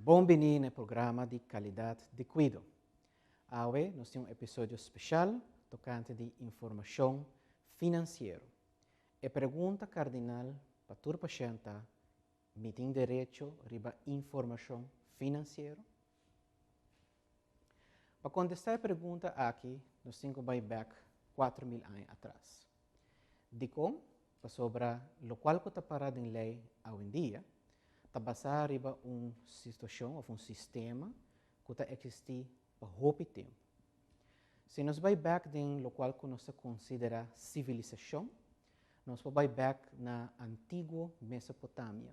Bon bini na e programa di Calidad di Cuido. Awe nos tin un episodio special tocante di informacion financiero. E pregunta cardinal pa tur pashent ta, Mi tin derecho riba informacion financiero? Pa contesta e pregunta aki nos tin cu bay bek 4000 aña atras. Dicon? Pasobra locual cu ta para den ley awendia ta basa riba un situacion of un sistema cu ta existi pa hopi tempo. Si nos bay bek den locual cu nos ta considera civilisacion, nos por bay bek na antiguo Mesopotamia.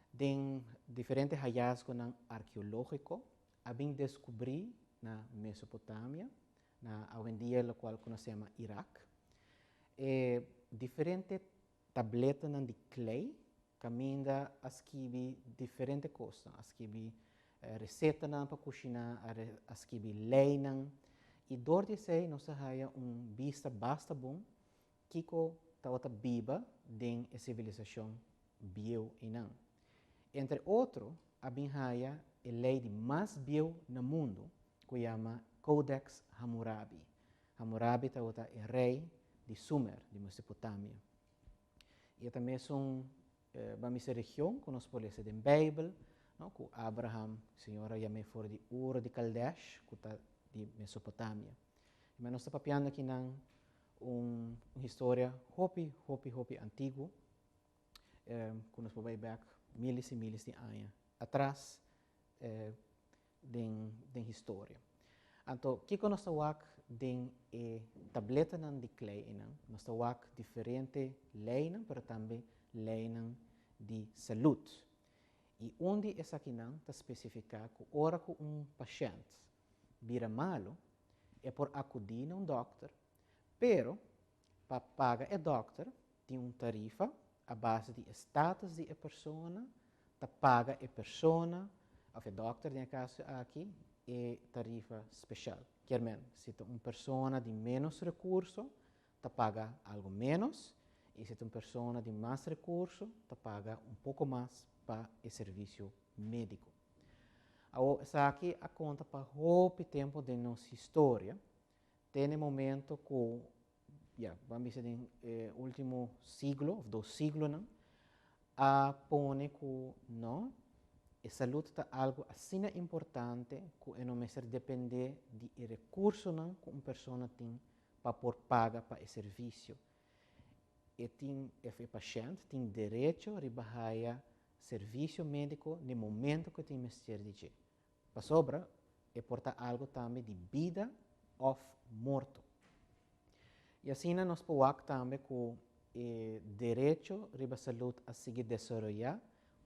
Den diferente hallazgonan arkeologico a bin descubri na Mesopotamia, na awendia locual cu nos ta yama Irak, e diferente tabletanan di klei kaminda a skibi diferente kosnan. A skibi resetanan pa kushiná, a skibi leinan i dor di esei nos a haya un bista basta bon kiko tabata biba den e sivilisashon bieu einan. Entre otro a bin haya e lei di mas bieu na mundu ku yama Codex Hammurabi. Hammurabi tabata e rei di Sumer, di Mesopotamia. I e ta mesun ban bisa region ku nos por lesa den Beibel, no, ku Abraham, Señor a yam'é for di Ur di Kaldesh, ku ta di Mesopotamia. I nos ta papiando akinan un historia hopi, hopi, hopi antiguo, ku nos por bai bèk miles i miles di aña atras den historia. Anto, kiko nos ta wak den e tabletanan di klei einan? Nos ta wak diferente leinan, pero tambe leinan di salud. I un di esakinan ta spesifiká ku ora ku un pashènt bira malu, e por akudí na un dòkter, pero pa paga e dòkter tin un tarifa a base di e status di e persona, ta paga e persona of e dòkter den e kaso aki e tarifa speshal. Kier men, si ta un persona di ménos rekurso ta paga algu ménos i si ta un persona di mas rekurso ta paga un poko mas pa e servisio médiko. Awor esaki a konta pa hopi tempu den nos historia te na e momento ku ya, ban bisa den e ultimo siglo of dos siglonan, a pone ku no, e salud ta algu asina importante ku e no mester depende di e rekursonan ku un persona tin pa por paga pa e servisio. E tin, e pashènt tin derecho riba haya servisio médiko n'e momento ku e tin mester di dje. Pasobra e por ta algu tambe di bida òf morto. I asina nos por wak tambe ku e derecho riba salud a sigui desaroyá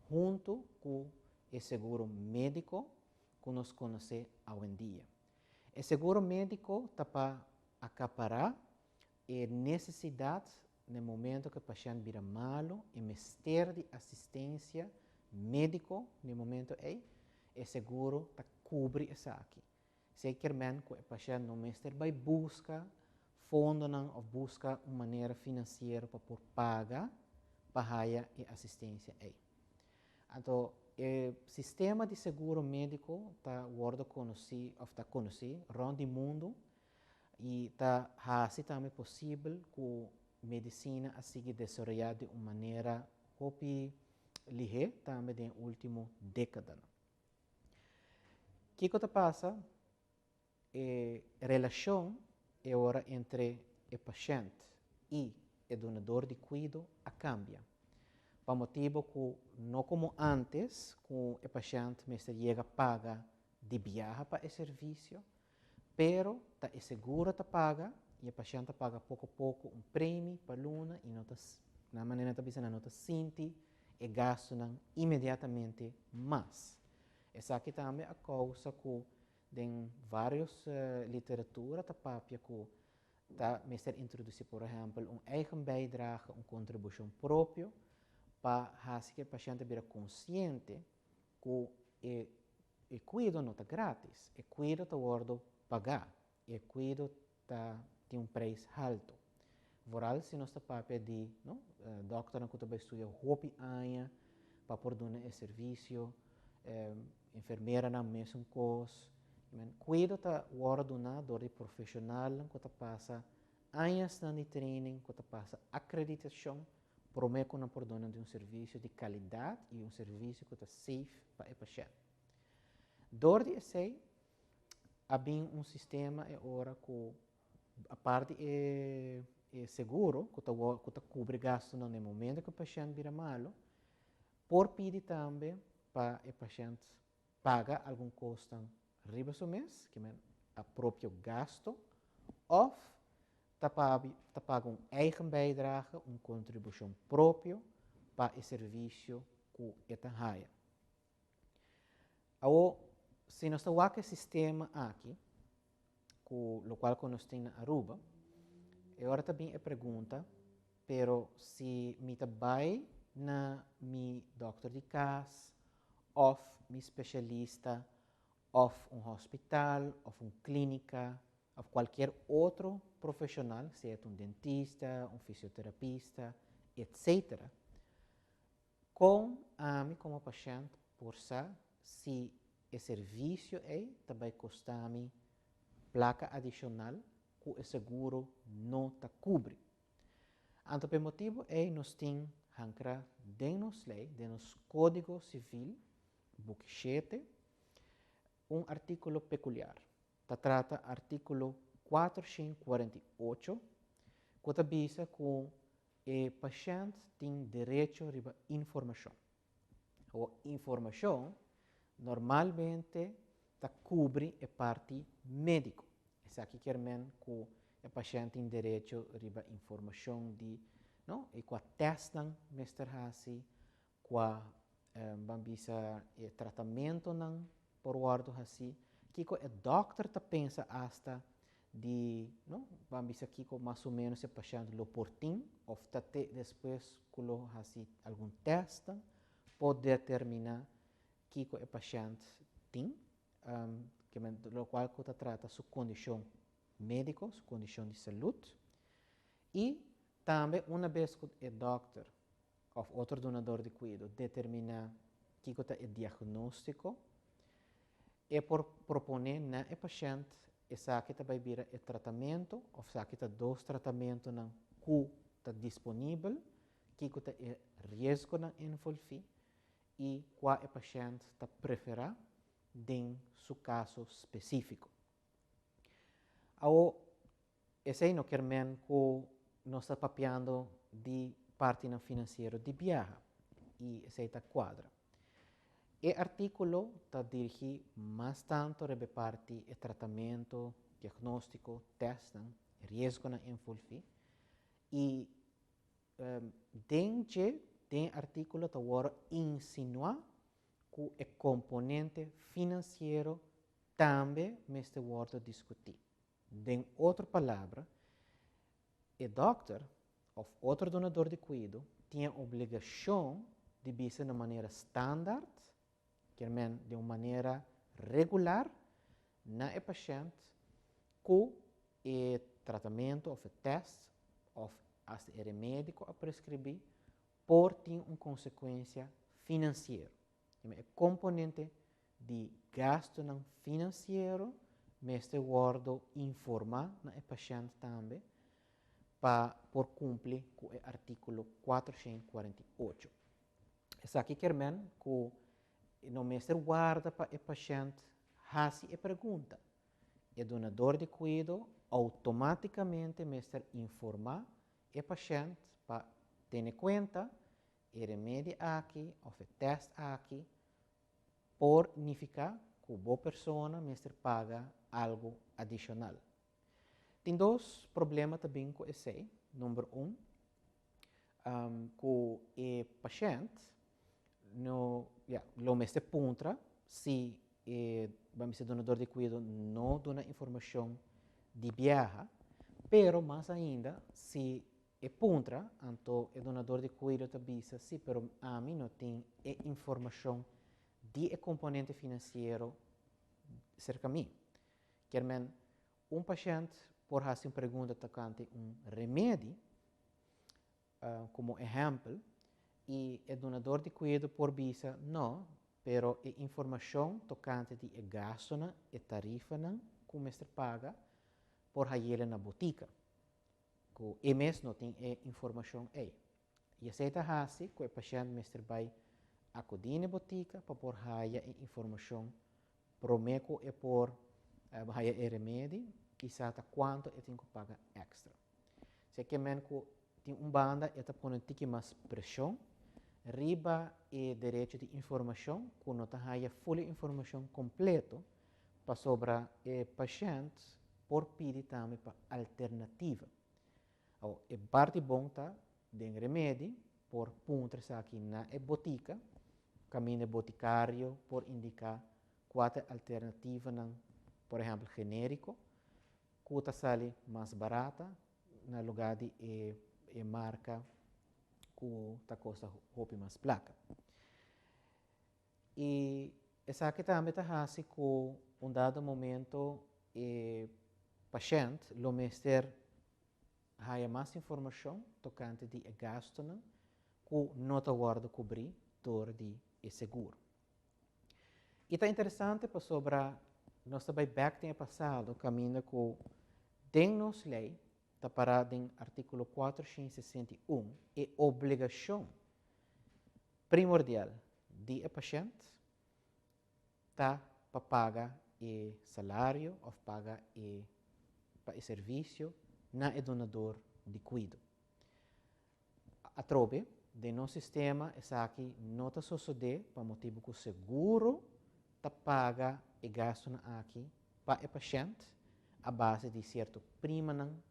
huntu ku e seguro médiko ku nos konosé awendia. E seguro médiko ta pa akapará e nesesidat na e momento ku e pashènt bira malu i mester di asistensia médiko na e momento ei, e seguro ta kubri esaki. Esei kier men ku e pashènt no mester bai buska fondonan òf buska un manera finansiero pa por paga pa haya e asistensia ei. Anto e sistema di seguro médiko ta wòrdu konosí òf ta konosí rònt di mundu i ta hasi tambe posibel ku medisina a sigui desaroyá di un manera hopi lihé tambe den e último dékadanan. Kiko ta pasa? E relashon e ora entre e pashènt i e dunador di kuido a kambia. Pa motibu ku no komo ántes ku e pashènt mester yega paga di biaha pa e servisio, pero ta e seguro ta paga i e pashènt ta paga poko poko un premi pa luna i no ta, na manera nan ta bisa nan no ta sinti e gastunan inmediatamente mas. Esaki tambe a kousa ku den vários literatura ta papia ku ta mester introdusí por ehèmpel un eigen bijdrage, un kontribushon propio pa hasi ku e pashènt ta bira konsiente ku e e kuido no ta grátis, e kuido ta wòrdu pagá, e kuido ta tin un preis haltu. Vooral si nos ta papia di no dòkternan ku ta bai studia hopi aña pa por duna e servisio. Enfermeranan mesun kos. Men kuido ta wòrdu duná dor di profeshonalnan ku ta pasa añasnan di training, ku ta pasa akreditashon promé ku nan por duna di un servisio di kalidat i un servisio ku ta safe pa e pashènt. Dor di esei a bin un sistema e ora ku apart di e seguro ku ta kubri gastunan na e momento ku e pashènt bira malu, por pidi tambe pa e pashènt paga algun kosnan riba su mes, ke men a propio gasto, òf ta paga un eigen bijdrage, un kontribushon propio pa e servisio ku e ta haya. Awor, si nos ta wak e sistema aki, ku lokual ku nos tin na Aruba, e ora ta bin e pregunta, pero si mi ta bai na mi dòkter di kas, òf mi spesialista, òf un hospital, òf un klínika, òf kualkier otro profeshonal, sea un dentista, un fisioterapista, etc. Kon ami komo pashènt por sa si e servisio ei ta bai kosta mi plaka adishonal ku e seguro no ta kubri? Anto pa e motibu ei nos tin hankra den nos lei, den nos Kódigo Sivil, buki 7, un artíkulo pekuliar. Ta trata artíkulo 448, ku ta bisa ku e pashènt tin derecho riba informashon. O informashon normalmente ta kubri e parti médiko. Esaki kier men ku e pashènt tin derecho riba informashon di, no, e kua testnan mester hasi, kua ban bisa e tratamentonan por wòrdu hasi, kiko e dòkter ta pensa asta di, no, ban bisa kiko mas o ménos e pashènt lo por tin òf ta te despues ku lo hasi algun tèstnan por determiná kiko e pashènt tin, ke men lokual ku ta trata su kondishon médiko, su kondishon di salud. I tambe una bes ku e dòkter òf otro dunador di kuido determiná kiko ta e diagnóstiko, e por proponé na e pashènt esaki ta bai bira e tratamentu òf esaki ta dos tratamentunan ku ta disponibel, kiko ta e riesgonan envolví i kua e pashènt ta preferá den su kaso spesífiko. Awor, esei no kier men ku nos ta papiando di partinan finansiero di biaha i esei ta kuadra. E artíkulo ta dirigí mas tantu riba e parti e tratamentu, diagnóstiko, tèstnan, riesgonan envolví i den dje, den e artíkulo ta wòrdu insinuá ku e komponente finansiero tambe mester wòrdu diskutí. Den otro palabra, e dòkter òf otro dunador di kuido tin e obligashon di bisa na manera standaard, kier men den un manera regular, na e pashènt ku e tratamentu òf e tèst òf asta e remedi ku a preskribí por tin un konsekuensia finansiero. E komponente di gastunan finansiero mester wòrdu informá na e pashènt tambe pa por kumpli ku e artíkulo 448. Esaki kier men ku no mester warda pa e pashènt hasi e pregunta. E dunador di kuido outomátikamente mester informá e pashènt pa tene kuenta e remedi aki òf e tèst aki por nifiká ku bo persona mester paga algu adishonal. Tin dos problema ta bin ku esei. Number 1, ku e pashènt no, ja, lo mester puntra si e, ban bisa, dunador di kuido no duna informashon di biaha, pero mas ainda si e puntra, anto e dunador di kuido ta bisa sí, pero ami no tin e informashon di e komponente finansiero serka mi. Kier men, un pashènt por hasi un pregunta tokante un remedi, komo ehèmpel, i e dunador di kuido por bisa no. Pero e informashon tokante di e gastunan, e tarifanan ku mester paga por hay'é na botika. Ku e mes no tin e informashon ei. I esei ta hasi ku e pashènt mester bai akudí na e botika pa por haya e informashon promé ku e por haya e remedi i sa ta kuantu e tin ku paga èkstra. Si e ke men ku tin un banda e ta pone un tiki mas preshon riba e derecho di informashon ku no ta haya ful e informashon kompleto pasobra e pashènt por pidi tambe pa alternativa. Awor, e parti bon ta den remedi por puntra esaki na e botika, kaminda e botikario por indiká kua ta e alternativanan, por ehèmpel genériko, ku ta sali mas barata na lugá di e e marka ku ta kosta hopi mas plaka. I esaki tambe ta hasi ku un dado momento e pashènt lo mester haya mas informashon tokante di e gastunan ku no ta wòrdu kubrí dor di e seguro. I ta interesante pasobra nos ta bai bèk den e pasado kaminda ku den nos lei ta pará den artíkulo 461 e obligashon primordial di e pashènt ta pa paga e salario òf paga e pa e servisio na e dunador di kuido. Atrobe, den nos sistema esaki no ta sosodé pa motibu ku seguro ta paga e gastunan aki pa e pashènt a base di sierto primanan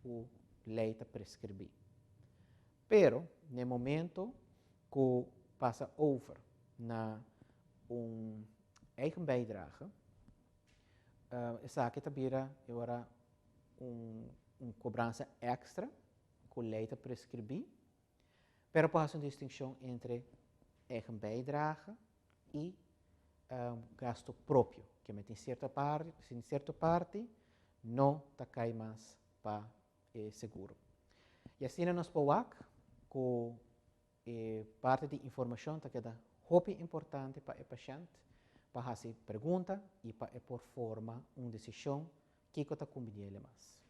ku lei ta preskribí. Pero, na e momento ku pasa over na un eigen bijdrage, esaki ta bira e ora un un kobransa èkstra ku lei ta preskribí, pero por hasi un distinshon entre eigen bijdrage i gasto propio, ke men tin sierto parti, sin sierto parti no ta kai mas pa e seguro. I asina nos por wak ku e parti di informashon ta keda hopi importante pa e pashènt pa hasi pregunta i pa e por forma un desishon kiko ta kumbinié mas.